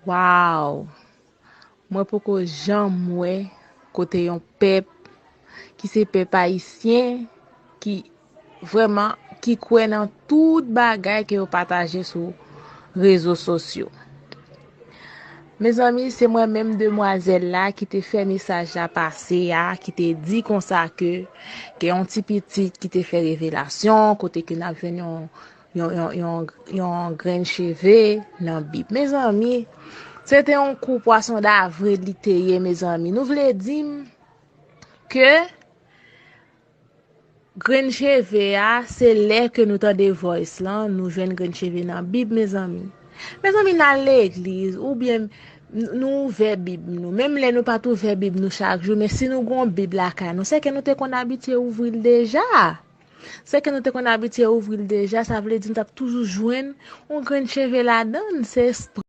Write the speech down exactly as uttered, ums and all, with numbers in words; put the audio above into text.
Waw! Mwen poko janm wè kote yon pèp ki se pèp ayisyen ki vrèman ki kwè nan tout bagay ke yo pataje sou rezo sosyo. Mezanmi, se mwen menm demwazèl la ki te fè mesaj la pase a, ki te di konsa ke gen yon ti pitit ki te fè revelasyon kote ke n ap jwenn yon yon, yon, yon, yon grenn cheve nan Bib. Mezanmi, se te yon kou pwason davril li te ye, mezanmi. Nou vle di m ke grenn cheve a, se lè ke nou tande voice lan, nou jwenn grenn cheve nan Bib, mezanmi. Mezanmi, n al legliz, oubyen n- nou ouvè Bib nou. Menm lè nou pa t ouvè Bib nou chak jou, men si nou gon Bib lakay nou, se ke nou te konn abitye ouvri l deja. Se ke nou te konn abitye ouvri l deja, sa vle di nou t ap toujou jwenn yon grenn cheve ladan l. Se